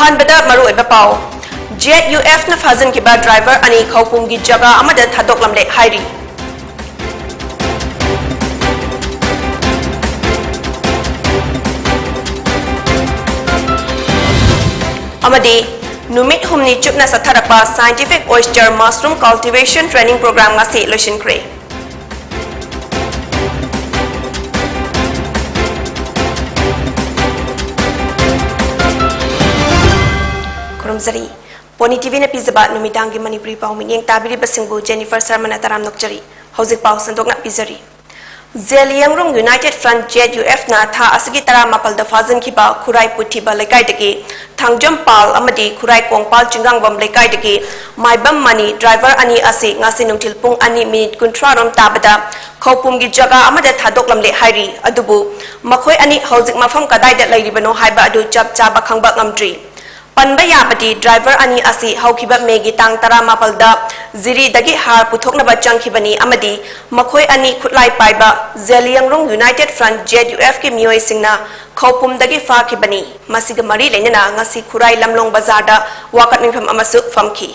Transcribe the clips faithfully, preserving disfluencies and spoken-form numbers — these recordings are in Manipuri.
ꯑꯍꯥꯟꯕꯗ ꯃꯔꯨꯑꯣꯏꯕ ꯄꯥꯎ꯫ ꯖꯦꯠ ꯌꯨ ꯑꯦꯐꯅ ꯐꯥꯖꯤꯟꯈꯤꯕ ꯗ꯭ꯔꯥꯏꯚꯔ ꯑꯅꯤ ꯈꯧꯄꯨꯝꯒꯤ ꯖꯒꯥ ꯑꯃꯗ ꯊꯥꯗꯣꯛꯂꯝꯂꯦ ꯍꯥꯏꯔꯤ꯫ ꯑꯃꯗꯤ ꯅꯨꯃꯤꯠ ꯍꯨꯝꯅꯤ ꯆꯨꯞꯅ ꯆꯠꯊꯔꯛꯄ Scientific Oyster Mushroom Cultivation Training Program ꯉꯁꯤ ꯂꯣꯏꯁꯤꯟꯈ꯭ꯔꯦ꯫ ꯈꯨꯔꯨꯝꯖꯔꯤ꯫ ꯄꯣꯅꯤ ꯇꯤꯚꯤꯅ ꯄꯤꯖꯕ ꯅꯨꯃꯤꯗꯥꯡꯒꯤ ꯃꯅꯤꯄꯨꯔꯤ ꯄꯥꯎ ꯃꯤꯠꯌꯦꯡ ꯇꯥꯕꯤꯔꯤꯕꯁꯤꯡꯕꯨ ꯖꯦꯅꯤꯐꯔ ꯁꯔꯃꯅ ꯇꯔꯥꯝꯅ ꯑꯣꯛꯆꯔꯤ꯫ ꯍꯧꯖꯤꯛ ꯄꯥꯎ ꯁꯟꯗꯣꯛꯅ ꯄꯤꯖꯔꯤ꯫ Zeliangrong United Front, Z U ꯑꯦꯐꯅ ꯊꯥ ꯑꯁꯤꯒꯤ ꯇꯔꯥꯃꯥꯄꯜꯗ ꯐꯥꯖꯤꯟꯈꯤꯕ ꯈꯨꯔꯥꯏ ꯄꯨꯊꯤꯕ ꯂꯩꯀꯥꯏꯗꯒꯤ ꯊꯥꯡꯖꯝ ꯄꯥꯜ ꯑꯃꯗꯤ ꯈꯨꯔꯥꯏ ꯀꯣꯡꯄꯥꯜ ꯆꯤꯡꯒꯥꯡꯕꯝ ꯂꯩꯀꯥꯏꯗꯒꯤ ꯃꯥꯏꯕꯝ ꯃꯅꯤ ꯗ꯭ꯔꯥꯏꯚꯔ ꯑꯅꯤ ꯑꯁꯤ ꯉꯁꯤ ꯅꯨꯡꯊꯤꯜ ꯄꯨꯡ ꯑꯅꯤ ꯃꯤꯅꯤꯠ ꯀꯨꯟꯊ꯭ꯔꯥ ꯔꯣꯝ ꯇꯥꯕꯗ ꯈꯧꯄꯨꯝꯒꯤ ꯖꯒꯥ ꯑꯃꯗ ꯊꯥꯗꯣꯛꯂꯝꯂꯦ ꯍꯥꯏꯔꯤ꯫ ꯑꯗꯨꯕꯨ ꯃꯈꯣꯏ ꯑꯅꯤ ꯍꯧꯖꯤꯛ ꯃꯐꯝ ꯀꯗꯥꯏꯗ ꯂꯩꯔꯤꯕꯅꯣ ꯍꯥꯏꯕ ꯑꯗꯨ ꯆꯞ ꯆꯥꯕ ꯈꯪꯕ ꯉꯝꯗ꯭ꯔꯤ꯫ ꯄꯟꯕ ꯌꯥꯕꯗꯤ, ꯗ꯭ꯔꯥꯏꯚꯔ ꯑꯅꯤ ꯑꯁꯤ ꯍꯧꯈꯤꯕ ꯃꯦꯒꯤ ꯇꯥꯡ ꯇꯔꯥꯃꯥꯄꯜꯗ ꯖꯤꯔꯤꯗꯒꯤ ꯍꯥꯔ ꯄꯨꯊꯣꯛꯅꯕ ꯆꯪꯈꯤꯕꯅꯤ ꯑꯃꯗꯤ ꯃꯈꯣꯏ ꯑꯅꯤ ꯈꯨꯠꯂꯥꯏ ꯄꯥꯏꯕ Zeliangrong United Front, Z U ꯑꯦꯐꯀꯤ ꯃꯤꯑꯣꯏꯁꯤꯡꯅ ꯈꯧꯄꯨꯝꯗꯒꯤ ꯐꯥꯈꯤꯕꯅꯤ꯫ ꯃꯁꯤꯒ ꯃꯔꯤ ꯂꯩꯅꯅ ꯉꯁꯤ ꯈꯨꯔꯥꯏ ꯂꯝꯂꯣꯡ ꯕꯖꯥꯔꯗ ꯋꯥꯀꯠ ꯃꯤꯐꯝ ꯑꯃꯁꯨ ꯐꯝꯈꯤ꯫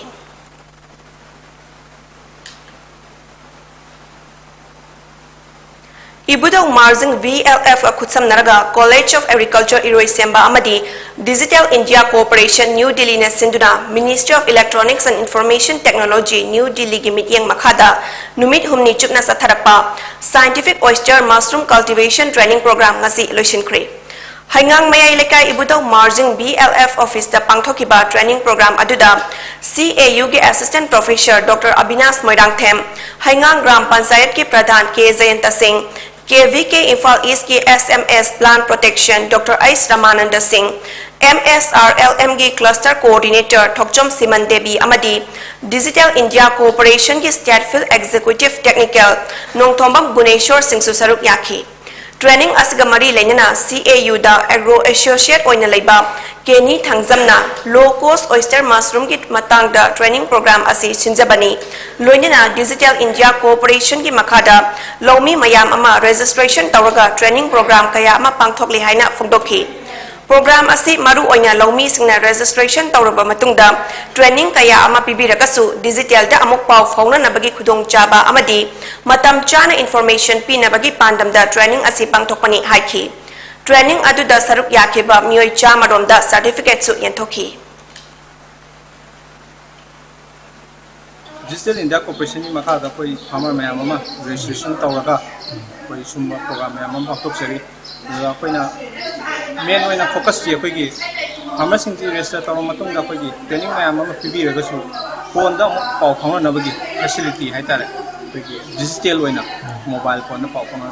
ꯏꯕꯨꯙꯧ ꯃꯥꯔꯖꯤꯡ ꯚꯤ ꯑꯦꯜ ꯑꯦꯐꯀ ꯈꯨꯠꯁꯝꯅꯔꯒ College of Agriculture ꯏꯔꯣꯏꯁꯦꯝꯕ ꯑꯃꯗꯤ Digital India Corporation, ꯅ꯭ꯌꯨ ꯗꯤꯜꯂꯤꯅ ꯁꯤꯟꯗꯨꯅ Ministry of Electronics and Information Technology, new ꯗꯤꯜꯂꯤꯒꯤ ꯃꯤꯠꯌꯦꯡ ꯃꯈꯥꯗ ꯅꯨꯃꯤꯠ ꯍꯨꯝꯅꯤ ꯆꯨꯞꯅ ꯆꯠꯊꯔꯛꯄ Scientific Oyster Mushroom Cultivation Training Program ꯉꯁꯤ ꯂꯣꯏꯁꯤꯟꯈ꯭ꯔꯦ꯫ ꯍꯩꯉꯥꯡ ꯃꯌꯥꯏ ꯂꯩꯀꯥꯏ ꯏꯕꯨꯙꯧ ꯃꯥꯔꯖꯤꯡ ꯚꯤ ꯑꯦꯜ ꯑꯦꯐ ꯑꯣꯐꯤꯁꯇ ꯄꯥꯡꯊꯣꯛꯈꯤꯕ training program ꯑꯗꯨꯗ ꯁꯤ ꯑꯦ ꯌꯨꯒꯤ Assistant Professor doctor Abinash Moirangthem, ꯍꯩꯉꯥꯡ ꯒ꯭ꯔꯥꯝ ꯄꯟꯆꯥꯌꯠꯀꯤ ꯄ꯭ꯔꯙꯥꯟ ꯀꯦ ꯖꯌꯟꯇ ꯁꯤꯡ, ꯀꯦ ꯚꯤ ꯀꯦ ꯏꯝꯐꯥꯜ ꯏꯁꯀꯤ ꯑꯦꯁ ꯑꯦꯝ ꯑꯦꯁ Plant Protection ꯗꯣꯛꯇꯔ ꯑꯩꯆ ꯔꯃꯥꯅꯟꯗ ꯁꯤꯡ, ꯑꯦꯝ ꯑꯦꯁ ꯑꯥꯔ ꯑꯦꯜ ꯑꯦꯝꯒꯤ Cluster Coordinator ꯊꯣꯛꯆꯣꯝ ꯁꯤꯃꯟ ꯗꯦꯕꯤ ꯑꯃꯗꯤ Digital India Corporationꯒꯤ State Field Executive Technical Nongthombam Guneshor ꯁꯤꯡꯁꯨ ꯁꯔꯨꯛ ꯌꯥꯈꯤ꯫ Training ꯑꯁꯤꯒ ꯃꯔꯤ ꯂꯩꯅꯅ ꯁꯤ ꯑꯦ ꯌꯨꯗ Agro Associate ꯑꯣꯏꯅ ꯂꯩꯕ ꯀꯦꯅꯤ ꯊꯥꯡꯖꯝꯅ Low Cost Oyster Mushroomꯒꯤ ꯃꯇꯥꯡꯗ training program ꯑꯁꯤ ꯁꯤꯟꯖꯕꯅꯤ꯫ ꯂꯣꯏꯅꯅ Digital India Corporationꯒꯤ ꯃꯈꯥꯗ ꯂꯧꯃꯤ ꯃꯌꯥꯝ ꯑꯃ registration ꯇꯧꯔꯒ training program ꯀꯌꯥ ꯑꯃ ꯄꯥꯡꯊꯣꯛꯂꯤ ꯍꯥꯏꯅ ꯐꯣꯡꯗꯣꯛꯈꯤ꯫ Program ꯑꯁꯤ ꯃꯔꯨ ꯑꯣꯏꯅ ꯂꯧꯃꯤꯁꯤꯡꯅ registration ꯇꯧꯔꯕ ꯃꯇꯨꯡꯗ training ꯀꯌꯥ ꯑꯃ ꯄꯤꯕꯤꯔꯒꯁꯨ digitalꯗ ꯑꯃꯨꯛ ꯄꯥꯎ ꯐꯥꯎꯅꯅꯕꯒꯤ ꯈꯨꯗꯣꯡꯆꯥꯕ ꯑꯃꯗꯤ ꯃꯇꯝ ꯆꯥꯅ information ꯄꯤꯅꯕꯒꯤ ꯄꯥꯟꯗꯝꯗ training ꯑꯁꯤ ꯄꯥꯡꯊꯣꯛꯄꯅꯤ ꯍꯥꯏꯈꯤ꯫ Training ꯑꯗꯨꯗ ꯁꯔꯨꯛ ꯌꯥꯈꯤꯕ ꯃꯤꯑꯣꯏ ꯆꯥꯝꯃ ꯔꯣꯝꯗ certificateꯁꯨ ꯌꯦꯟꯊꯣꯛꯈꯤ꯫ Digital India Corporationꯒꯤ ꯃꯈꯥꯗ ꯑꯩꯈꯣꯏ farmer ꯃꯌꯥꯝ ꯑꯃ registration ꯇꯧꯔꯒ ꯑꯩꯈꯣꯏ ꯁꯨꯝꯕ program ꯃꯌꯥꯝ ꯑꯃ ꯄꯥꯡꯊꯣꯛꯆꯔꯤ꯫ ꯑꯗꯨꯒ ꯑꯩꯈꯣꯏꯅ main ꯑꯣꯏꯅ focusꯁꯤ ꯑꯩꯈꯣꯏꯒꯤ farmerꯁꯤꯡꯁꯤ register ꯇꯧꯔꯕ ꯃꯇꯨꯡꯗ ꯑꯩꯈꯣꯏꯒꯤ training ꯃꯌꯥꯝ ꯑꯃ ꯄꯤꯕꯤꯔꯒꯁꯨ phoneꯗ ꯑꯃꯨꯛ ꯄꯥꯎ ꯐꯥꯎꯅꯅꯕꯒꯤ facility ꯍꯥꯏꯇꯥꯔꯦ, ꯑꯩꯈꯣꯏꯒꯤ digital ꯑꯣꯏꯅ mobile phoneꯗ ꯄꯥꯎ ꯐꯥꯎꯅ,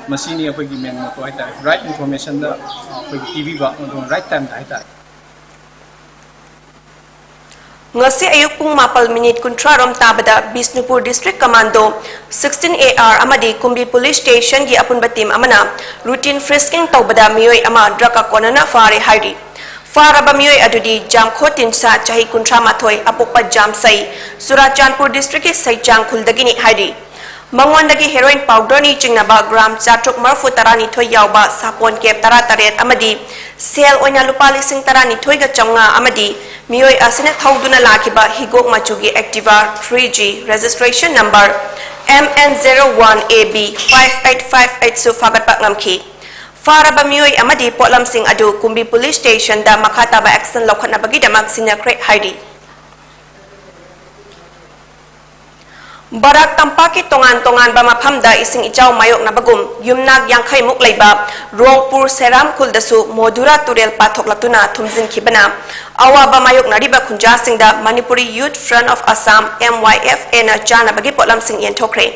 ꯃꯁꯤꯅꯤ ꯑꯩꯈꯣꯏꯒꯤ main motto ꯍꯥꯏꯇꯥꯔꯦ, right informationꯗ ꯑꯩꯈꯣꯏꯒꯤ ꯄꯤꯕꯤꯕ ꯑꯗꯨꯒ right timeꯗ ꯍꯥꯏꯇꯥꯔꯦ꯫ ꯉꯁꯤ ꯑꯌꯨꯛ ꯄꯨꯡ ꯃꯥꯄꯜ ꯃꯤꯅꯤꯠ ꯀꯨꯟꯊ꯭ꯔꯥ ꯔꯣꯝ ꯇꯥꯕꯗ Bishnupur district commando sixteen A R ꯑꯃꯗꯤ ꯀꯨꯝꯕꯤ police stationꯒꯤ ꯑꯄꯨꯟꯕ team ꯑꯃꯅ routine frisking ꯇꯧꯕꯗ ꯃꯤꯑꯣꯏ ꯑꯃ drugꯀ ꯀꯣꯟꯅꯅ ꯐꯥꯔꯦ ꯍꯥꯏꯔꯤ꯫ ꯐꯥꯔꯕ ꯃꯤꯑꯣꯏ ꯑꯗꯨꯗꯤ ꯖꯥꯝꯈꯣ ꯇꯤꯟꯁꯥ, ꯆꯍꯤ ꯀꯨꯟꯊ꯭ꯔꯥ ꯃꯥꯊꯣꯏ, ꯑꯄꯣꯛꯄ ꯖꯥꯝꯁꯩ, ꯆꯨꯔꯥꯆꯥꯟꯄꯨꯔ districtꯀꯤ ꯁꯩꯆꯥꯡ ꯈꯨꯜꯗꯒꯤꯅꯤ ꯍꯥꯏꯔꯤ꯫ ꯃꯉꯣꯟꯗꯒꯤ heroin powderꯅꯤ ꯆꯤꯡꯅꯕ gram ꯆꯥꯇ꯭ꯔꯨꯛ ꯃꯔꯤꯐꯨ ꯇꯔꯥꯅꯤꯊꯣꯏ ꯌꯥꯎꯕ ꯁꯥꯄꯣꯟ cap ꯇꯔꯥꯇꯔꯦꯠ ꯑꯃꯗꯤ ꯁꯦꯜ ꯑꯣꯏꯅ ꯂꯨꯄꯥ ꯂꯤꯁꯤꯡ ꯇꯔꯥꯅꯤꯊꯣꯏꯒ ꯆꯥꯝꯃꯉꯥ ꯑꯃꯗꯤ ꯃꯤꯑꯣꯏ ꯑꯁꯤꯅ ꯊꯧꯗꯨꯅ ꯂꯥꯛꯈꯤꯕ ꯍꯤꯒꯣꯛ ꯃꯆꯨꯒꯤ Activa three G registration number M N zero one A B five eight five eight ꯁꯨ ꯐꯥꯒꯠꯄ ꯉꯝꯈꯤ꯫ ꯐꯥꯔꯕ ꯃꯤꯑꯣꯏ ꯑꯃꯗꯤ ꯄꯣꯠꯂꯝꯁꯤꯡ ꯑꯗꯨ ꯀꯨꯝꯕꯤ police stationꯗ ꯃꯈꯥ ꯇꯥꯕ action ꯂꯧꯈꯠꯅꯕꯒꯤꯗꯃꯛ ꯁꯤꯟꯅꯈ꯭ꯔꯦ ꯍꯥꯏꯔꯤ꯫ ꯕꯔꯥꯛ ꯇꯝꯄꯥꯛꯀꯤ ꯇꯣꯉꯥꯟ ꯇꯣꯉꯥꯟꯕ ꯃꯐꯝꯗ ꯏꯁꯤꯡ ꯏꯆꯥꯎ ꯃꯥꯌꯣꯛꯅꯕꯒꯨꯝ ꯌꯨꯝꯅꯥꯛ ꯌꯥꯡꯈꯩ ꯃꯨꯛ ꯂꯩꯕ ꯔꯣꯡꯄꯨꯔ ꯁꯦꯔꯥꯝ ꯈꯨꯜꯗꯁꯨ ꯃꯣꯗꯨꯔꯥ ꯇꯨꯔꯦꯜ ꯄꯥꯊꯣꯛꯂꯛꯇꯨꯅ ꯊꯨꯝꯖꯤꯟꯈꯤꯕꯅ ꯑꯋꯥꯕ ꯃꯥꯌꯣꯛꯅꯔꯤꯕ ꯈꯨꯟꯖꯥꯁꯤꯡꯗ Manipuri Youth Front of Assam, M Y F A ꯅ ꯆꯥꯅꯕꯒꯤ ꯄꯣꯠꯂꯝꯁꯤꯡ ꯌꯦꯟꯊꯣꯛꯈ꯭ꯔꯦ꯫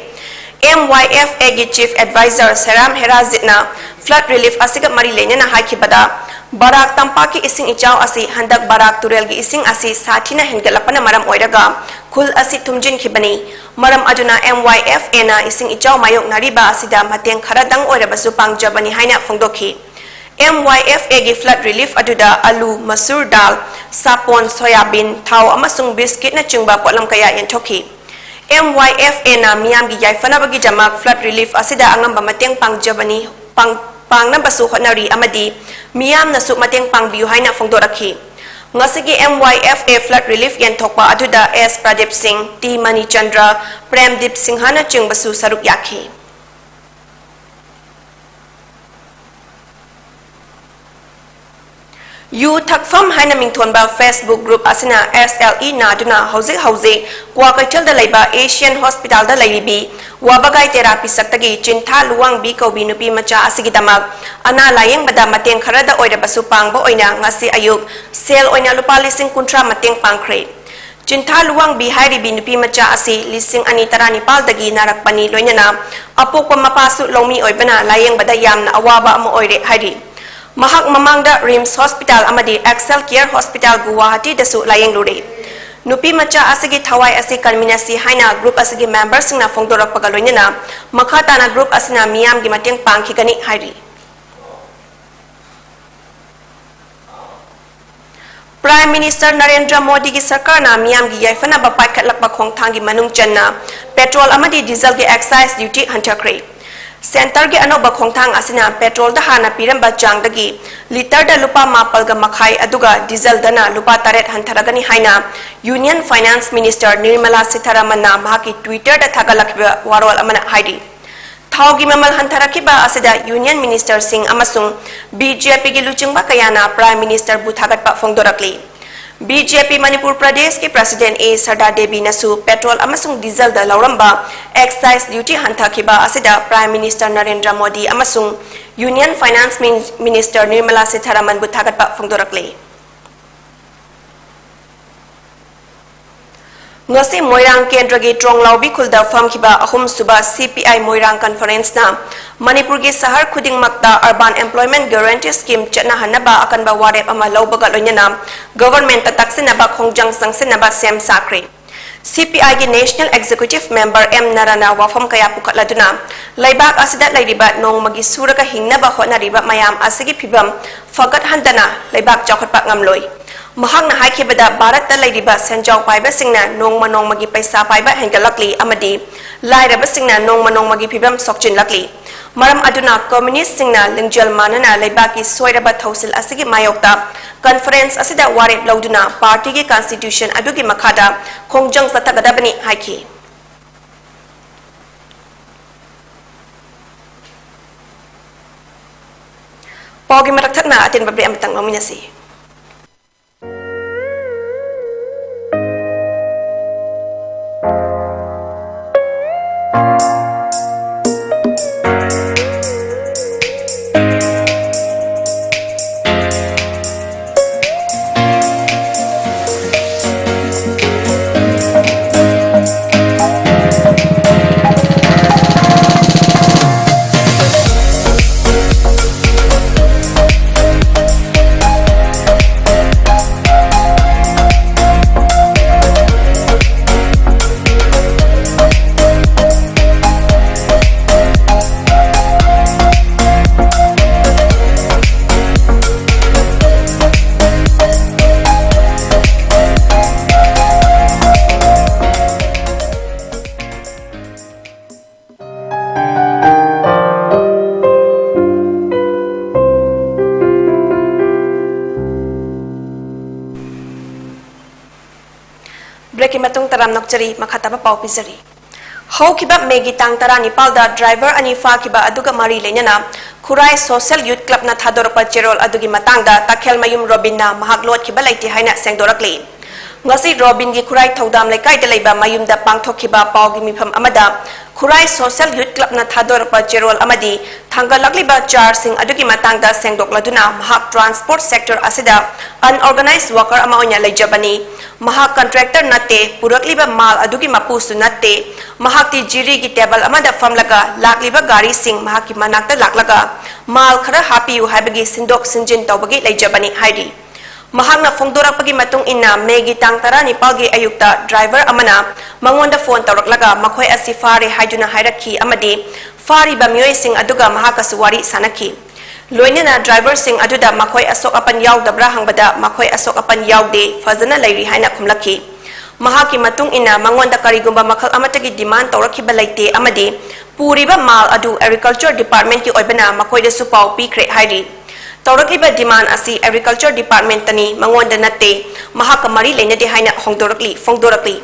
M Y F A ꯒꯤ Chief Advisor ꯁꯦꯔꯥꯝ ꯍꯦꯔꯥꯖꯤꯠꯅ flood relief ꯑꯁꯤꯒ ꯃꯔꯤ ꯂꯩꯅꯅ ꯍꯥꯏꯈꯤꯕꯗ, ꯕꯔꯥꯛ ꯇꯝꯄꯥꯛꯀꯤ ꯏꯁꯤꯡ ꯏꯆꯥꯎ ꯑꯁꯤ ꯍꯟꯗꯛ ꯕꯔꯥꯛ ꯇꯨꯔꯦꯜꯒꯤ ꯏꯁꯤꯡ ꯑꯁꯤ ꯁꯥꯊꯤꯅ ꯍꯦꯟꯒꯠꯂꯛꯄꯅ ꯃꯔꯝ ꯑꯣꯏꯔꯒ ꯈꯨꯜ ꯑꯁꯤ ꯊꯨꯝꯖꯤꯟꯈꯤꯕꯅꯤ꯫ ꯃꯔꯝ ꯑꯗꯨꯅ M Y F A ꯅ ꯏꯁꯤꯡ ꯏꯆꯥꯎ ꯃꯥꯌꯣꯛꯅꯔꯤꯕ ꯑꯁꯤꯗ ꯃꯇꯦꯡ ꯈꯔꯗꯪ ꯑꯣꯏꯔꯕꯁꯨ ꯄꯥꯡꯖꯕꯅꯤ ꯍꯥꯏꯅ ꯐꯣꯡꯗꯣꯛꯈꯤ꯫ M Y F A ꯒꯤ flood relief ꯑꯗꯨꯗ ꯑꯂꯨ, ꯃꯁꯨꯔ ꯗꯥꯜ, ꯁꯥꯄꯣꯟ, ꯁꯣꯌꯥꯕꯤꯟ, ꯊꯥꯎ ꯑꯃꯁꯨꯡ ꯕꯤꯁꯀꯤꯠꯅꯆꯤꯡꯕ ꯄꯣꯠꯂꯝ ꯀꯌꯥ ꯌꯦꯟꯊꯣꯛꯈꯤ꯫ M Y F A ꯅ ꯃꯤꯌꯥꯝꯒꯤ ꯌꯥꯏꯐꯅꯕꯒꯤꯗꯃꯛ flood relief ꯑꯁꯤꯗ ꯑꯉꯝꯕ ꯃꯇꯦꯡ ꯄꯥꯡꯖꯕꯅꯤ, ꯄꯥꯡ-, ꯄꯥꯡꯅꯕꯁꯨ ꯍꯣꯠꯅꯔꯤ ꯑꯃꯗꯤ ꯃꯤꯌꯥꯝꯅꯁꯨ ꯃꯇꯦꯡ ꯄꯥꯡꯕꯤꯌꯨ ꯍꯥꯏꯅ ꯐꯣꯡꯗꯣꯔꯛꯈꯤ꯫ ꯉꯁꯤꯒꯤ M Y F A flood relief ꯌꯦꯟꯊꯣꯛꯄ ꯑꯗꯨꯗ S ꯄ꯭ꯔꯗꯤꯞ ꯁꯤꯡ, T ꯃꯅꯤꯆꯟꯗ꯭ꯔ, ꯄ꯭ꯔꯦꯝꯗꯤꯞ ꯁꯤꯡꯍꯅꯆꯤꯡꯕꯁꯨ ꯁꯔꯨꯛ ꯌꯥꯈꯤ꯫ ꯌꯨ ꯊꯛꯐꯝ ꯍꯥꯏꯅ ꯃꯤꯡꯊꯣꯟꯕ Facebook group ꯑꯁꯤꯅ S L E ꯅꯥꯗꯨꯅ ꯍꯧꯖꯤꯛ ꯍꯧꯖꯤꯛ ꯀ꯭ꯋꯥꯀꯩꯊꯦꯜꯗ ꯂꯩꯕ Asian Hospitalꯗ ꯂꯩꯔꯤꯕꯤ ꯋꯥꯕꯒꯥꯏ ꯇꯦꯔꯥ ꯄꯤꯁꯛꯇꯒꯤ ꯆꯤꯟꯊꯥ ꯂꯨꯋꯥꯡꯕꯤ ꯀꯧꯕꯤ ꯅꯨꯄꯤ ꯃꯆꯥ ꯑꯁꯤꯒꯤꯗꯃꯛ ꯑꯅꯥ ꯂꯥꯌꯦꯡꯕꯗ ꯃꯇꯦꯡ ꯈꯔꯗ ꯑꯣꯏꯔꯕꯁꯨ ꯄꯥꯡꯕ ꯑꯣꯏꯅ ꯉꯁꯤ ꯑꯌꯨꯛ ꯁꯦꯜ ꯑꯣꯏꯅ ꯂꯨꯄꯥ ꯂꯤꯁꯤꯡ ꯀꯨꯟꯊ꯭ꯔꯥ ꯃꯇꯦꯡ ꯄꯥꯡꯈ꯭ꯔꯦ꯫ ꯆꯤꯟꯊꯥ ꯂꯨꯋꯥꯡꯕꯤ ꯍꯥꯏꯔꯤꯕꯤ ꯅꯨꯄꯤ ꯃꯆꯥ ꯑꯁꯤ ꯂꯤꯁꯤꯡ ꯑꯅꯤ ꯇꯔꯥꯅꯤꯄꯥꯜꯗꯒꯤ ꯅꯥꯔꯛꯄꯅꯤ, ꯂꯣꯏꯅꯅ ꯑꯄꯣꯛꯄ ꯃꯄꯥꯁꯨ ꯂꯧꯃꯤ ꯑꯣꯏꯕꯅ ꯂꯥꯌꯦꯡꯕꯗ ꯌꯥꯝꯅ ꯑꯋꯥꯕ ꯑꯃ ꯑꯣꯏꯔꯦ ꯍꯥꯏꯔꯤ꯫ ꯃꯍꯥꯛ ꯃꯃꯥꯡꯗ RIMS Hospital ꯑꯃꯗꯤ Excel Care Hospital ꯒꯨꯋꯥꯍꯥꯇꯤꯗꯁꯨ ꯂꯥꯌꯦꯡꯂꯨꯔꯦ꯫ ꯅꯨꯄꯤ ꯃꯆꯥ ꯑꯁꯤꯒꯤ ꯊꯋꯥꯏ ꯑꯁꯤ ꯀꯟꯃꯤꯟꯅꯁꯤ ꯍꯥꯏꯅ group ꯑꯁꯤꯒꯤ memberꯁꯤꯡꯅ ꯐꯣꯡꯗꯣꯔꯛꯄꯒ ꯂꯣꯏꯅꯅ ꯃꯈꯥ ꯇꯥꯅ group ꯑꯁꯤꯅ ꯃꯤꯌꯥꯝꯒꯤ ꯃꯇꯦꯡ ꯄꯥꯡꯈꯤꯒꯅꯤ ꯍꯥꯏꯔꯤ꯫ Prime Minister ꯅꯔꯦꯟꯗ꯭ꯔ ꯃꯣꯗꯤꯒꯤ ꯁꯔꯀꯥꯔꯅ ꯃꯤꯌꯥꯝꯒꯤ ꯌꯥꯏꯐꯅꯕ ꯄꯥꯏꯈꯠꯂꯛꯄ ꯈꯣꯡꯊꯥꯡꯒꯤ ꯃꯅꯨꯡ ꯆꯟꯅ petrol ꯑꯃꯗꯤ dieselꯒꯤ excise duty ꯍꯟꯊꯈ꯭ꯔꯦ꯫ Centreꯒꯤ ꯑꯅꯧꯕ ꯈꯣꯡꯊꯥꯡ ꯑꯁꯤꯅ petrolꯗ ꯍꯥꯟꯅ ꯄꯤꯔꯝꯕ ꯆꯥꯡꯗꯒꯤ litre ꯂꯨꯄꯥ ꯃꯥꯄꯜꯒ ꯃꯈꯥꯏ ꯑꯗꯨꯒ dieselꯗꯅ ꯂꯨꯄꯥ ꯇꯔꯦꯠ ꯍꯟꯊꯔꯒꯅꯤ ꯍꯥꯏꯅ Union Finance Minister ꯅꯤꯔꯃꯂꯥ ꯁꯤꯊꯥꯔꯥꯃꯟꯅ ꯃꯍꯥꯛꯀꯤ Twitterꯗ ꯊꯥꯒꯠꯂꯛꯈꯤꯕ ꯋꯥꯔꯣꯜ ꯑꯃꯅ ꯍꯥꯏꯔꯤ꯫ ꯊꯥꯎꯒꯤ ꯃꯃꯜ ꯍꯟꯊꯔꯛꯈꯤꯕ ꯑꯁꯤꯗ Union Ministerꯁꯤꯡ ꯑꯃꯁꯨꯡ BJPꯒꯤ ꯂꯨꯆꯤꯡꯕ ꯀꯌꯥꯅ Prime Ministerꯕꯨ ꯊꯥꯒꯠꯄ ꯐꯣꯡꯗꯣꯔꯛꯂꯤ꯫ BJP ꯃꯅꯤꯄꯨꯔ ꯄ꯭ꯔꯗꯦꯁꯀꯤ President A ꯁꯔꯗꯥ ꯗꯦꯕꯤꯅꯁꯨ petrol ꯑꯃꯁꯨꯡ dieselꯗ ꯂꯧꯔꯝꯕ excise duty ꯍꯟꯊꯈꯤꯕ ꯑꯁꯤꯗ Prime Minister ꯅꯔꯦꯟꯗ꯭ꯔ ꯃꯣꯗꯤ ꯑꯃꯁꯨꯡ Union Finance Min-, Minister Nirmala ꯁꯤꯊꯥꯔꯥꯃꯟꯕꯨ ꯊꯥꯒꯠꯄ ꯐꯣꯡꯗꯣꯔꯛꯂꯤ꯫ ꯉꯁꯤ ꯃꯣꯏꯔꯥꯡ ꯀꯦꯟꯗ꯭ꯔꯒꯤ ꯇ꯭ꯔꯣꯡꯂꯥꯎꯕꯤ ꯈꯨꯜꯗ ꯐꯝꯈꯤꯕ ꯑꯍꯨꯝꯁꯨꯕ CPI ꯃꯣꯏꯔꯥꯡ conferenceꯅ ꯃꯅꯤꯄꯨꯔꯒꯤ ꯁꯍꯔ ꯈꯨꯗꯤꯡꯃꯛꯇ Urban Employment Guarantee Scheme ꯆꯠꯅꯍꯟꯅꯕ ꯑꯀꯟꯕ ꯋꯥꯔꯦꯞ ꯑꯃ ꯂꯧꯕꯒ ꯂꯣꯏꯅꯅ governmentꯇ ꯇꯛꯁꯤꯟꯅꯕ ꯈꯣꯡꯖꯪ ꯆꯪꯁꯤꯟꯅꯕ ꯁꯦꯝ ꯁꯥꯈ꯭ꯔꯦ꯫ CPIꯒꯤ National Executive Member M ꯅꯔꯥꯅ ꯋꯥꯐꯝ ꯀꯌꯥ ꯄꯨꯈꯠꯂꯗꯨꯅ ꯂꯩꯕꯥꯛ ꯑꯁꯤꯗ ꯂꯩꯔꯤꯕ ꯅꯣꯡꯃꯒꯤ ꯁꯨꯔꯒ ꯍꯤꯡꯅꯕ ꯍꯣꯠꯅꯔꯤꯕ ꯃꯌꯥꯝ ꯑꯁꯤꯒꯤ ꯐꯤꯚꯝ ꯐꯒꯠꯍꯟꯗꯅ ꯂꯩꯕꯥꯛ ꯆꯥꯎꯈꯠꯄ ꯉꯝꯂꯣꯏ꯫ ꯃꯍꯥꯛꯅ ꯍꯥꯏꯈꯤꯕꯗ, ꯚꯥꯔꯠꯇ ꯂꯩꯔꯤꯕ ꯁꯦꯟꯖꯥꯎ ꯄꯥꯏꯕꯁꯤꯡꯅ ꯅꯣꯡꯃ ꯅꯣꯡꯃꯒꯤ ꯄꯩꯁꯥ ꯄꯥꯏꯕ ꯍꯦꯟꯒꯠꯂꯛꯂꯤ ꯑꯃꯗꯤ ꯂꯥꯏꯔꯕꯁꯤꯡꯅ ꯅꯣꯡꯃ ꯅꯣꯡꯃꯒꯤ ꯐꯤꯚꯝ ꯁꯣꯛꯆꯤꯜꯂꯛꯂꯤ꯫ ꯃꯔꯝ ꯑꯗꯨꯅ communistꯁꯤꯡꯅ ꯂꯤꯡꯖꯦꯜ ꯃꯥꯟꯅꯅ ꯂꯩꯕꯥꯛꯀꯤ ꯁꯣꯏꯔꯕ ꯊꯧꯁꯤꯜ ꯑꯁꯤꯒꯤ ꯃꯥꯌꯣꯛꯇ conference ꯑꯁꯤꯗ ꯋꯥꯔꯦꯞ ꯂꯧꯗꯨꯅ partyꯒꯤ constitution ꯑꯗꯨꯒꯤ ꯃꯈꯥꯗ ꯈꯣꯡꯖꯪ ꯆꯠꯊꯒꯗꯕꯅꯤ ꯍꯥꯏꯈꯤ꯫ ꯄꯥꯎꯒꯤ ꯃꯊꯛ ꯊꯠꯅ ꯑꯇꯦꯟꯕ break ꯑꯃꯇꯪ ꯂꯧꯃꯤꯟꯅꯁꯤ꯫ Breakꯀꯤ ꯃꯇꯨꯡ ꯇꯔꯥꯝꯅ ꯑꯣꯛꯆꯔꯤ, ꯃꯈꯥ ꯇꯥꯕ ꯄꯥꯎ ꯄꯤꯖꯔꯤ꯫ ꯍꯧꯈꯤꯕ ꯃꯦꯒꯤ ꯇꯥꯡ ꯇꯔꯥꯅꯤꯄꯥꯜꯗ driver ꯑꯅꯤ ꯐꯥꯈꯤꯕ ꯑꯗꯨꯒ ꯃꯔꯤ ꯂꯩꯅꯅ ꯈꯨꯔꯥꯏ Social Youth Clubꯅ ꯊꯥꯗꯣꯔꯛꯄ ꯆꯦꯔꯣꯜ ꯑꯗꯨꯒꯤ ꯃꯇꯥꯡꯗ ꯇꯈꯦꯜꯃꯌꯨꯝ ꯔꯣꯕꯤꯟꯅ ꯃꯍꯥꯛ ꯂꯣꯠꯈꯤꯕ ꯂꯩꯇꯦ ꯍꯥꯏꯅ ꯁꯦꯡꯗꯣꯔꯛꯂꯤ꯫ ꯉꯁꯤ ꯔꯣꯕꯤꯟꯒꯤ ꯈꯨꯔꯥꯏ ꯊꯧꯗꯥꯝ ꯂꯩꯀꯥꯏꯗ ꯂꯩꯕ ꯃꯌꯨꯝꯗ ꯄꯥꯡꯊꯣꯛꯈꯤꯕ ꯄꯥꯎꯒꯤ ꯃꯤꯐꯝ ꯑꯃꯗ ꯈꯨꯔꯥꯏ Social Youth Clubꯅ ꯊꯥꯗꯣꯔꯛꯄ ꯆꯦꯔꯣꯜ ꯑꯃꯗꯤ ꯊꯥꯡꯒꯠꯂꯛꯂꯤꯕ chargeꯁꯤꯡ ꯑꯗꯨꯒꯤ ꯃꯇꯥꯡꯗ ꯁꯦꯡꯗꯣꯛꯂꯗꯨꯅ ꯃꯍꯥꯛ transport sector ꯑꯁꯤꯗ unorganized worker ꯑꯃ ꯑꯣꯏꯅ ꯂꯩꯖꯕꯅꯤ꯫ ꯃꯍꯥꯛ contractor ꯅꯠꯇꯦ, ꯄꯨꯔꯛꯂꯤꯕ ꯃꯥꯜ ꯑꯗꯨꯒꯤ ꯃꯄꯨꯁꯨ ꯅꯠꯇꯦ꯫ ꯃꯍꯥꯛꯇꯤ ꯖꯤꯔꯤꯒꯤ table ꯑꯃꯗ ꯐꯝꯂꯒ ꯂꯥꯛꯂꯤꯕ ꯒꯥꯔꯤꯁꯤꯡ ꯃꯍꯥꯛꯀꯤ ꯃꯅꯥꯛꯇ ꯂꯥꯛꯂꯒ ꯃꯥꯜ ꯈꯔ ꯍꯥꯞꯄꯤꯌꯨ ꯍꯥꯏꯕꯒꯤ ꯁꯤꯟꯗꯣꯛ ꯁꯤꯟꯖꯤꯟ ꯇꯧꯕꯒꯤ ꯂꯩꯖꯕꯅꯤ ꯍꯥꯏꯔꯤ꯫ ꯃꯍꯥꯛꯅ ꯐꯣꯡꯗꯣꯔꯛꯄꯒꯤ ꯃꯇꯨꯡ ꯏꯟꯅ, ꯃꯦꯒꯤ ꯇꯥꯡ ꯇꯔꯥꯅꯤꯄꯥꯜꯒꯤ ꯑꯌꯨꯛꯇ driver ꯑꯃꯅ ꯃꯉꯣꯟꯗ phone ꯇꯧꯔꯛꯂꯒ ꯃꯈꯣꯏ ꯑꯁꯤ ꯐꯥꯔꯦ ꯍꯥꯏꯗꯨꯅ ꯍꯥꯏꯔꯛꯈꯤ ꯑꯃꯗꯤ ꯐꯥꯔꯤꯕ ꯃꯤꯑꯣꯏꯁꯤꯡ ꯑꯗꯨꯒ ꯃꯍꯥꯛꯀꯁꯨ ꯋꯥꯔꯤ ꯁꯥꯅꯈꯤ꯫ ꯂꯣꯏꯅꯅ driverꯁꯤꯡ ꯑꯗꯨꯗ ꯃꯈꯣꯏ ꯑꯁꯣꯛ ꯑꯄꯟ ꯌꯥꯎꯗꯕ꯭ꯔꯥ ꯍꯪꯕꯗ, ꯃꯈꯣꯏ ꯑꯁꯣꯛ ꯑꯄꯟ ꯌꯥꯎꯗꯦ, ꯐꯖꯅ ꯂꯩꯔꯤ ꯍꯥꯏꯅ ꯈꯨꯝꯂꯛꯈꯤ꯫ ꯃꯍꯥꯛꯀꯤ ꯃꯇꯨꯡ ꯏꯟꯅ ꯃꯉꯣꯟꯗ ꯀꯔꯤꯒꯨꯝꯕ ꯃꯈꯜ ꯑꯃꯠꯇꯒꯤ demand ꯇꯧꯔꯛꯈꯤꯕ ꯂꯩꯇꯦ ꯑꯃꯗꯤ ꯄꯨꯔꯤꯕ ꯃꯥꯜ ꯑꯗꯨ Agriculture Department ꯀꯤ ꯑꯣꯏꯕꯅ ꯃꯈꯣꯏꯗꯁꯨ ꯄꯥꯎ ꯄꯤꯈ꯭ꯔꯦ ꯍꯥꯏꯔꯤ꯫ ꯇꯧꯔꯛꯂꯤꯕ demand ꯑꯁꯤ Agriculture Department ꯇꯅꯤ, ꯃꯉꯣꯟꯗ ꯅꯠꯇꯦ, ꯃꯍꯥꯛꯀ ꯃꯔꯤ ꯂꯩꯅꯗꯦ ꯍꯥꯏꯅ ꯍꯣꯡꯗꯣꯔꯛꯂꯤ, ꯐꯣꯡꯗꯣꯔꯛꯂꯤ꯫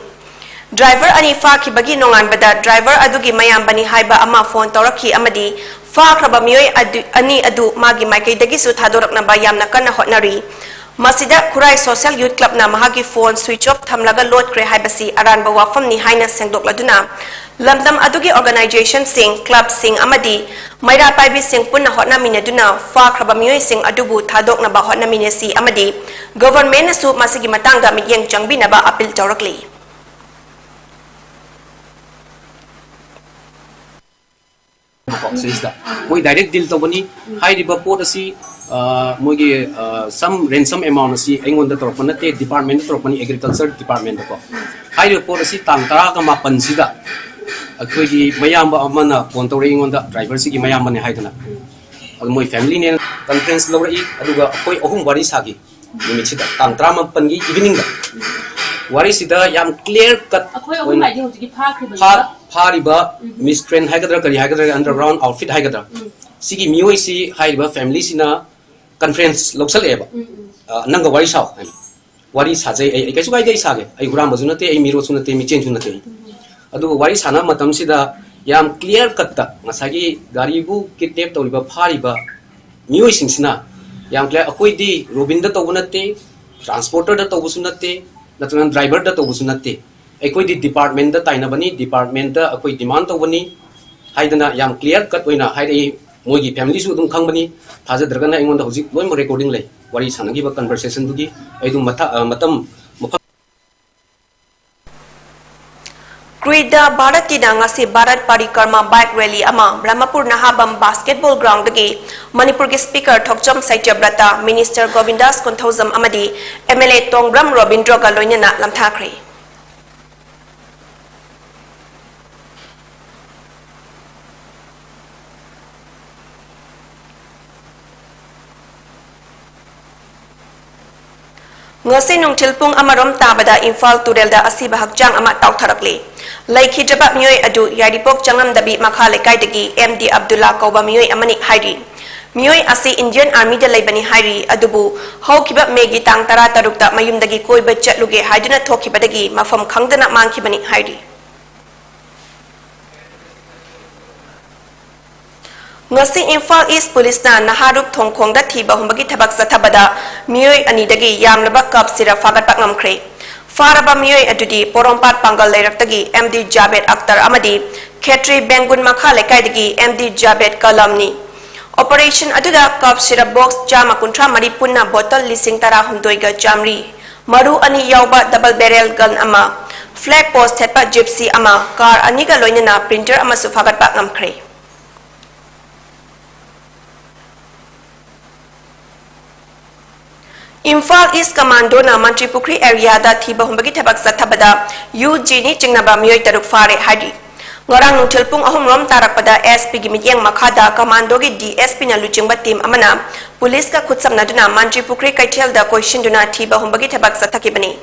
Driver ꯑꯅꯤ ꯐꯥꯈꯤꯕꯒꯤ ꯅꯣꯡꯉꯥꯟꯕꯗ driver ꯑꯗꯨꯒꯤ ꯃꯌꯥꯝꯕꯅꯤ ꯍꯥꯏꯕ ꯑꯃ phone ꯇꯧꯔꯛꯈꯤ ꯑꯃꯗꯤ ꯐꯥꯈ꯭ꯔꯕ ꯃꯤꯑꯣꯏ ꯑꯗꯨ, ꯑꯅꯤ ꯑꯗꯨ ꯃꯥꯒꯤ ꯃꯥꯏꯀꯩꯗꯒꯤꯁꯨ ꯊꯥꯗꯣꯔꯛꯅꯕ ꯌꯥꯝꯅ ꯀꯟꯅ ꯍꯣꯠꯅꯔꯤ꯫ ꯃꯁꯤꯗ ꯈꯨꯔꯥꯏ Social Youth Club ꯅ ꯃꯍꯥꯛꯀꯤ phone switch off ꯊꯝꯂꯒ ꯂꯣꯠꯈ꯭ꯔꯦ ꯍꯥꯏꯕꯁꯤ ꯑꯔꯥꯟꯕ ꯋꯥꯐꯝꯅꯤ ꯍꯥꯏꯅ ꯁꯦꯡꯗꯣꯛꯂꯗꯨꯅ, ꯂꯝꯗꯝ ꯑꯗꯨꯒꯤ organization ꯁꯤꯡ, club ꯁꯤꯡ ꯑꯃꯗꯤ ꯃꯩꯔꯥ ꯄꯥꯏꯕꯤꯁꯤꯡ ꯄꯨꯟꯅ ꯍꯣꯠꯅꯃꯤꯟꯅꯗꯨꯅ ꯐꯥꯈ꯭ꯔꯕ ꯃꯤꯑꯣꯏꯁꯤꯡ ꯑꯗꯨꯕꯨ ꯊꯥꯗꯣꯛꯅꯕ ꯍꯣꯠꯅꯃꯤꯟꯅꯁꯤ ꯑꯃꯗꯤ government ꯅꯁꯨ ꯃꯁꯤꯒꯤ ꯃꯇꯥꯡꯗ ꯃꯤꯠꯌꯦꯡ ꯆꯪꯕꯤꯅꯕ appeal ꯇꯧꯔꯛꯂꯤ꯫ ꯀꯣ, ꯁꯤꯁꯤꯗ ꯃꯣꯏ direct deal ꯇꯧꯕꯅꯤ꯫ ꯍꯥꯏꯔꯤꯕ ꯄꯣꯠ ꯑꯁꯤ, ꯑ, ꯃꯣꯏꯒꯤ, ꯑ, sum, ransom amount ꯑꯁꯤ ꯑꯩꯉꯣꯟꯗ ꯇꯧꯔꯛꯄ ꯅꯠꯇꯦ, department ꯇ ꯇꯧꯔꯛꯄꯅꯤ, Agriculture Department ꯀꯣ꯫ ꯍꯥꯏꯔꯤꯕ ꯄꯣꯠ ꯑꯁꯤ ꯇꯥꯡ ꯇꯔꯥꯒ ꯃꯥꯄꯟꯁꯤꯗ ꯑꯩꯈꯣꯏꯒꯤ ꯃꯌꯥꯝꯕ ꯑꯃꯅ phone ꯇꯧꯔꯛꯏ ꯑꯩꯉꯣꯟꯗ, driver ꯁꯤꯒꯤ ꯃꯌꯥꯝꯕꯅꯦ ꯍꯥꯏꯗꯅ꯫ ꯑꯗꯨ ꯃꯣꯏ family ꯅꯦ conference ꯂꯧꯔꯛꯏ, ꯑꯗꯨꯒ ꯑꯩꯈꯣꯏ ꯑꯍꯨꯝ ꯋꯥꯔꯤ ꯁꯥꯈꯤ꯫ ꯅꯨꯃꯤꯠꯁꯤꯗ, ꯇꯥꯡ ꯇꯔꯥꯃꯥꯄꯟꯒꯤ evening ꯗ꯫ ꯋꯥꯔꯤꯁꯤꯗ ꯌꯥꯝ clear cut ꯑꯩꯈꯣꯏ ꯑꯍꯨꯝ ꯑꯣꯏꯅ ꯍꯥꯏꯗꯤ ꯍꯧꯖꯤꯛꯀꯤ ꯐꯥꯈ꯭ꯔꯤꯕ ꯐꯥ-, ꯐꯥꯔꯤꯕ ꯎꯝ꯫ Miscreant ꯍꯥꯏꯒꯗ꯭ꯔꯥ, ꯀꯔꯤ ꯍꯥꯏꯒꯗ꯭ꯔꯥ, underground outfit ꯍꯥꯏꯒꯗ꯭ꯔꯥ, ꯎꯝ꯫ ꯁꯤꯒꯤ ꯃꯤꯑꯣꯏꯁꯤ ꯍꯥꯏꯔꯤꯕ family ꯁꯤꯅ conference ꯂꯧꯁꯜꯂꯛꯑꯦꯕ꯫ ꯎꯝ, ꯎꯝ꯫ "ꯑ, ꯅꯪꯒ ꯋꯥꯔꯤ ꯁꯥꯎ" ꯍꯥꯏꯅ꯫ "ꯋꯥꯔꯤ ꯁꯥꯖꯩ, ꯑꯩ, ꯑꯩ ꯀꯩꯁꯨ ꯀꯥꯏꯗꯦ, ꯑꯩ ꯁꯥꯒꯦ, ꯑꯩ ꯍꯨꯔꯥꯟꯕꯁꯨ ꯅꯠꯇꯦ, ꯑꯩ ꯃꯤꯔꯣꯠꯁꯨ ꯅꯠꯇꯦ, ꯃꯤꯆꯦꯟꯁꯨ ꯅꯠꯇꯦ"꯫ ꯎꯝ꯫ ꯑꯗꯨꯒ ꯋꯥꯔꯤ ꯁꯥꯟꯅꯕ ꯃꯇꯝꯁꯤꯗ ꯌꯥꯝ clear cut ꯇ ꯉꯁꯥꯏꯒꯤ ꯒꯥꯔꯤꯕꯨ kidnap ꯇꯧꯔꯤꯕ, ꯐꯥꯔꯤꯕ ꯃꯤꯑꯣꯏꯁꯤꯡꯁꯤꯅ ꯌꯥꯝ clear, "ꯑꯩꯈꯣꯏꯗꯤ ꯔꯣꯕꯤꯟꯗ ꯇꯧꯕ ꯅꯠꯇꯦ, transporter ꯗ ꯇꯧꯕꯁꯨ ꯅꯠꯇꯦ, ꯅꯠꯇ꯭ꯔꯒꯅ driver ꯗ ꯇꯧꯕꯁꯨ ꯅꯠꯇꯦ, ꯑꯩꯈꯣꯏꯗꯤ department ꯇ ꯇꯥꯏꯅꯕꯅꯤ, department ꯇ ꯑꯩꯈꯣꯏ demand ꯇꯧꯕꯅꯤ" ꯍꯥꯏꯗꯅ ꯌꯥꯝ clear cut ꯑꯣꯏꯅ ꯍꯥꯏꯔꯛꯏ꯫ ꯃꯣꯏꯒꯤ family ꯁꯨ ꯑꯗꯨꯝ ꯈꯪꯕꯅꯤ, ꯊꯥꯖꯗ꯭ꯔꯒꯅ ꯑꯩꯉꯣꯟꯗ ꯍꯧꯖꯤꯛ ꯂꯣꯏꯅꯃꯛ recording ꯂꯩ, ꯋꯥꯔꯤ ꯁꯥꯟꯅꯈꯤꯕ conversation ꯗꯨꯒꯤ꯫ ꯑꯩ ꯑꯗꯨꯝ ꯃꯊ-, ꯑ, ꯃꯇꯝ, ꯃꯐꯝ ꯀ꯭ꯔꯤꯗꯥ ꯚꯥꯔꯇꯤꯅ ꯉꯁꯤ ꯚꯥꯔꯠ ꯄꯥꯔꯤꯀ꯭ꯔꯃꯥ bike rally ꯑꯃ ꯕ꯭ꯔꯍꯃꯄꯨꯔ ꯅꯍꯥꯕꯝ basketball ground ꯗꯒꯤ ꯃꯅꯤꯄꯨꯔꯒꯤ Speaker ꯊꯣꯛꯆꯣꯝ ꯁꯇ꯭ꯌꯕ꯭ꯔꯇ, Minister ꯒꯣꯕꯤꯟꯗꯥꯁ ꯀꯣꯟꯊꯧꯖꯝ ꯑꯃꯗꯤ M L A ꯇꯣꯡꯕ꯭ꯔꯝ ꯔꯣꯕꯤꯟꯗ꯭ꯔꯣꯒ ꯂꯣꯏꯅꯅ ꯂꯝꯊꯥꯈ꯭ꯔꯦ꯫ ꯉꯁꯤ ꯅꯨꯡꯊꯤꯜ ꯄꯨꯡ ꯑꯃ ꯔꯣꯝ ꯇꯥꯕꯗ ꯏꯝꯐꯥꯜ ꯇꯨꯔꯦꯜꯗ ꯑꯁꯤꯕ ꯍꯛꯆꯥꯡ ꯑꯃ ꯇꯥꯎꯊꯔꯛꯂꯤ꯫ ꯂꯩꯈꯤꯗ꯭ꯔꯕ ꯃꯤꯑꯣꯏ ꯑꯗꯨ ꯌꯥꯏꯔꯤꯄꯣꯛ ꯆꯉꯝꯗꯕꯤ ꯃꯈꯥ ꯂꯩꯀꯥꯏꯗꯒꯤ ꯑꯦꯝ ꯗꯤ ꯑꯕꯗꯨꯜꯂꯥ ꯀꯧꯕ ꯃꯤꯑꯣꯏ ꯑꯃꯅꯤ ꯍꯥꯏꯔꯤ꯫ ꯃꯤꯑꯣꯏ ꯑꯁꯤ ꯏꯟꯗꯤꯌꯟ ꯑꯥꯔꯃꯤꯗ ꯂꯩꯕꯅꯤ ꯍꯥꯏꯔꯤ, ꯑꯗꯨꯕꯨ ꯍꯧꯈꯤꯕ ꯃꯦꯒꯤ ꯇꯥꯡ ꯇꯔꯥ ꯇꯔꯨꯛꯇ ꯃꯌꯨꯝꯗꯒꯤ ꯀꯣꯏꯕ ꯆꯠꯂꯨꯒꯦ ꯍꯥꯏꯗꯨꯅ ꯊꯣꯛꯈꯤꯕꯗꯒꯤ ꯃꯐꯝ ꯈꯪꯗꯅ ꯃꯥꯡꯈꯤꯕꯅꯤ ꯍꯥꯏꯔꯤ꯫ ꯉꯁꯤ ꯏꯝꯐꯥꯜ ꯏꯁ ꯄꯨꯂꯤꯁꯅ ꯅꯍꯥꯔꯨꯞ ꯊꯣꯡꯈꯣꯡꯗ ꯊꯤꯕ ꯍꯨꯝꯕꯒꯤ ꯊꯕꯛ ꯆꯠꯊꯕꯗ ꯃꯤꯑꯣꯏ ꯑꯅꯤꯗꯒꯤ ꯌꯥꯝꯂꯕ ꯀꯞ ꯁꯤꯔꯞ ꯐꯥꯒꯠꯄ ꯉꯝꯈ꯭ꯔꯦ꯫ ꯐꯥꯔꯕ ꯃꯤꯑꯣꯏ ꯑꯗꯨꯗꯤ ꯄꯣꯔꯣꯝꯄꯥꯠ ꯄꯥꯡꯒꯜ ꯂꯩꯔꯛꯇꯒꯤ ꯑꯦꯝ ꯗꯤ ꯖꯥꯕꯦꯗ ꯑꯛꯇꯔ ꯑꯃꯗꯤ ꯈꯦꯇ꯭ꯔꯤ ꯕꯦꯡꯒꯨꯟ ꯃꯈꯥ ꯂꯩꯀꯥꯏꯗꯒꯤ ꯑꯦꯝ ꯗꯤ ꯖꯥꯕꯦꯗ ꯀꯂꯝꯅꯤ꯫ ꯑꯣꯄꯔꯦꯁꯟ ꯑꯗꯨꯗ ꯀꯞ ꯁꯤꯔꯞ ꯕꯣꯛꯁ ꯆꯥꯝꯃ ꯀꯨꯟꯊ꯭ꯔꯥ ꯃꯔꯤ ꯄꯨꯟꯅ ꯕꯣꯇꯜ ꯂꯤꯁꯤꯡ ꯇꯔꯥꯍꯨꯝꯗꯣꯏꯒ ꯆꯥꯝꯃꯔꯤ, ꯃꯔꯨ ꯑꯅꯤ ꯌꯥꯎꯕ ꯗꯕꯜ ꯕꯦꯔꯦꯜ ꯒꯟ ꯑꯃ, ꯐ꯭ꯂꯦꯛ ꯄꯣꯁ ꯊꯦꯠꯄ ꯖꯤꯞꯁꯤ ꯑꯃ, ꯀꯥꯔ ꯑꯅꯤꯒ ꯂꯣꯏꯅꯅ ꯄ꯭ꯔꯤꯟꯇꯔ ꯑꯃꯁꯨ ꯐꯥꯒꯠꯄ ꯉꯝꯈ꯭ꯔꯦ꯫ ꯏꯝꯐꯥꯜ ꯏꯁ ꯀꯃꯥꯟꯗꯣꯅ ꯃꯟꯇ꯭ꯔꯤꯄꯨꯈ꯭ꯔꯤ ꯑꯦꯔꯤꯌꯥꯗ ꯊꯤꯕ ꯍꯨꯝꯕꯒꯤ ꯊꯕꯛ ꯆꯠꯊꯕꯗ ꯌꯨ ꯖꯤꯅꯤ ꯆꯤꯡꯅꯕ ꯃꯤꯑꯣꯏ ꯇꯔꯨꯛ ꯐꯥꯔꯦ ꯍꯥꯏꯔꯤ꯫ ꯉꯔꯥꯡ ꯅꯨꯡꯊꯤꯜ ꯄꯨꯡ ꯑꯍꯨꯝ ꯔꯣꯝ ꯇꯥꯔꯛꯄꯗ ꯑꯦꯁ ꯄꯤꯒꯤ ꯃꯤꯠꯌꯦꯡ ꯃꯈꯥꯗ ꯀꯃꯥꯟꯗꯣꯒꯤ ꯗꯤ ꯑꯦꯁ ꯄꯤꯅ ꯂꯨꯆꯤꯡꯕ ꯇꯤꯝ ꯑꯃꯅ ꯄꯨꯂꯤꯁꯀ ꯈꯨꯠꯁꯝꯅꯗꯨꯅ ꯃꯟꯇ꯭ꯔꯤꯄꯨꯈ꯭ꯔꯤ ꯀꯩꯊꯦꯜꯗ ꯀꯣꯏꯁꯤꯟꯗꯨꯅ ꯊꯤꯕ ꯍꯨꯝꯕꯒꯤ ꯊꯕꯛ ꯆꯠꯊꯈꯤꯕꯅꯤ꯫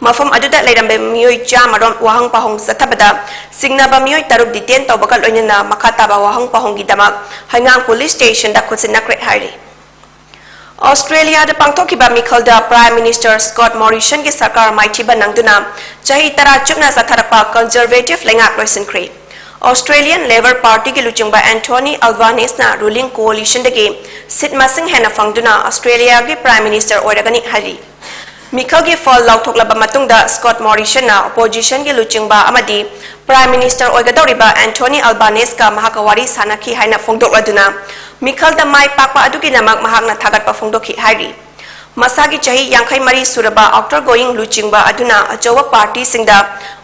ꯃꯐꯝ ꯑꯗꯨꯗ ꯂꯩꯔꯝꯕ ꯃꯤꯑꯣꯏ ꯆꯥꯝꯃ ꯔꯣꯝ ꯋꯥꯍꯪ ꯄꯥꯎꯍꯪ ꯆꯠꯊꯕꯗ ꯆꯤꯡꯅꯕ ꯃꯤꯑꯣꯏ ꯇꯔꯨꯛ ꯗꯤꯇꯦꯟ ꯇꯧꯕꯒ ꯂꯣꯏꯅꯅ ꯃꯈꯥ ꯇꯥꯕ ꯋꯥꯍꯪ ꯄꯥꯎꯍꯪꯒꯤꯗꯃꯛ ꯍꯩꯉꯥꯡ ꯄꯨꯂꯤꯁ ꯁ꯭ꯇꯦꯁꯟꯗ ꯈꯨꯠꯁꯤꯟꯅꯈ꯭ꯔꯦ ꯍꯥꯏꯔꯤ꯫ ꯑꯣꯁꯇ꯭ꯔꯦꯂꯤꯌꯥꯗ ꯄꯥꯡꯊꯣꯛꯈꯤꯕ ꯃꯤꯈꯜꯗ ꯄ꯭ꯔꯥꯏꯝ ꯃꯤꯅꯤꯁꯇꯔ ꯁ꯭ꯀꯣꯠ ꯃꯣꯔꯤꯁꯟꯒꯤ ꯁꯔꯀꯥꯔ ꯃꯥꯏꯊꯤꯕ ꯅꯪꯗꯨꯅ ꯆꯍꯤ ꯇꯔꯥ ꯆꯨꯞꯅ ꯆꯠꯊꯔꯛꯄ ꯀꯟꯖꯔꯚꯦꯇꯤꯚ ꯂꯩꯉꯥꯛ ꯂꯣꯏꯁꯤꯟꯈ꯭ꯔꯦ꯫ ꯑꯣꯁꯇ꯭ꯔꯦꯂꯤꯌꯟ ꯂꯦꯕꯔ ꯄꯥꯔꯇꯤꯒꯤ ꯂꯨꯆꯤꯡꯕ ꯑꯦꯟꯊꯣꯅꯤ ꯑꯜꯕꯥꯅꯤꯁꯅ ꯔꯨꯂꯤꯡ ꯀꯣꯑꯣꯂꯤꯁꯟꯗꯒꯤ ꯁꯤꯠ ꯃꯁꯤꯡ ꯍꯦꯟꯅ ꯐꯪꯗꯨꯅ ꯑꯣꯁꯇ꯭ꯔꯦꯂꯤꯌꯥꯒꯤ ꯄ꯭ꯔꯥꯏꯝ ꯃꯤꯅꯤꯁꯇꯔ ꯑꯣꯏꯔꯒꯅꯤ ꯍꯥꯏꯔꯤ꯫ ꯃꯤꯈꯜꯒꯤ ꯐꯜ ꯂꯥꯎꯊꯣꯛꯂꯕ ꯃꯇꯨꯡꯗ ꯁ꯭ꯀꯣꯠ ꯃꯣꯔꯤꯁꯟꯅ ꯑꯣꯄꯣꯖꯤꯁꯟꯒꯤ ꯂꯨꯆꯤꯡꯕ ꯑꯃꯗꯤ ꯄ꯭ꯔꯥꯏꯝ ꯃꯤꯅꯤꯁꯇꯔ ꯑꯣꯏꯒꯗꯧꯔꯤꯕ ꯑꯦꯟꯊꯣꯅꯤ ꯑꯜꯕꯥꯅꯤꯁꯀ ꯃꯍꯥꯛꯀ ꯋꯥꯔꯤ ꯁꯥꯟꯅꯈꯤ ꯍꯥꯏꯅ ꯐꯣꯡꯗꯣꯛꯂꯗꯨꯅ ꯃꯤꯈꯜꯗ ꯃꯥꯏ ꯄꯥꯛꯄ ꯑꯗꯨꯒꯤꯗꯃꯛ ꯃꯍꯥꯛꯅ ꯊꯥꯒꯠꯄ ꯐꯣꯡꯗꯣꯛꯈꯤ ꯍꯥꯏꯔꯤ꯫ ꯃꯁꯥꯒꯤ ꯆꯍꯤ ꯌꯥꯡꯈꯩ ꯃꯔꯤ ꯁꯨꯔꯕ ꯑꯥꯎꯇꯔ ꯒꯣꯌꯤꯡ ꯂꯨꯆꯤꯡꯕ ꯑꯗꯨꯅ ꯑꯆꯧꯕ ꯄꯥꯔꯇꯤꯁꯤꯡꯗ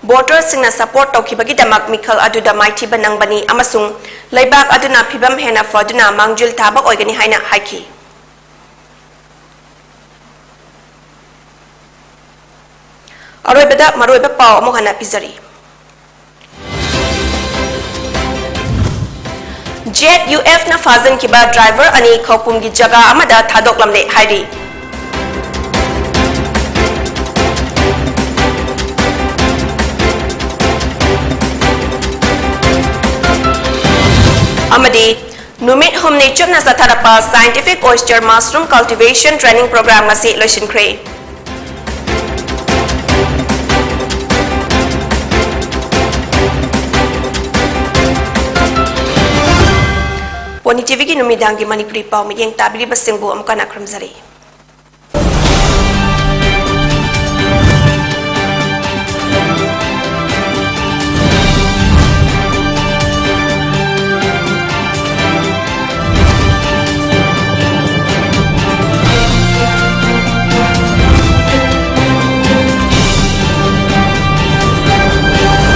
ꯚꯣꯇꯔꯁꯤꯡꯅ ꯁꯄꯣꯔꯠ ꯇꯧꯈꯤꯕꯒꯤꯗꯃꯛ ꯃꯤꯈꯜ ꯑꯗꯨꯗ ꯃꯥꯏꯊꯤꯕ ꯅꯪꯕꯅꯤ ꯑꯃꯁꯨꯡ ꯂꯩꯕꯥꯛ ꯑꯗꯨꯅ ꯐꯤꯚꯝ ꯍꯦꯟꯅ ꯐꯗꯨꯅ ꯃꯥꯡꯖꯤꯜ ꯊꯥꯕ ꯑꯣꯏꯒꯅꯤ ꯍꯥꯏꯅ ꯍꯥꯏꯈꯤ꯫ ꯑꯔꯣꯏꯕꯗ ꯃꯔꯨꯑꯣꯏꯕ ꯄꯥꯎ ꯑꯃꯨꯛ ꯍꯟꯅ ꯄꯤꯖꯔꯤ꯫ ꯖꯦꯠ ꯌꯨ ꯑꯦꯐꯅ ꯐꯥꯖꯤꯟꯈꯤꯕ ꯗ꯭ꯔꯥꯏꯚꯔ ꯑꯅꯤ ꯈꯧꯄꯨꯝꯒꯤ ꯖꯒꯥ ꯑꯃꯗ ꯊꯥꯗꯣꯛꯂꯝꯂꯦ ꯍꯥꯏꯔꯤ꯫ ꯅꯨꯃꯤꯠ ꯍꯨꯝꯅꯤ ꯆꯨꯞꯅ ꯆꯠꯊꯔꯛꯄ Scientific Oyster Mushroom Cultivation Training Program ꯉꯁꯤ ꯂꯣꯏꯁꯤꯟꯈ꯭ꯔꯦ꯫ ꯄꯣꯅꯤ ꯇꯤꯚꯤꯒꯤ ꯅꯨꯃꯤꯗꯥꯡꯒꯤ ꯃꯅꯤꯄꯨꯔꯤ ꯄꯥꯎ ꯃꯤꯠꯌꯦꯡ ꯇꯥꯕꯤꯔꯤꯕꯁꯤꯡꯕꯨ ꯑꯃꯨꯛ ꯍꯟꯅ ꯈꯨꯔꯨꯝꯖꯔꯤ꯫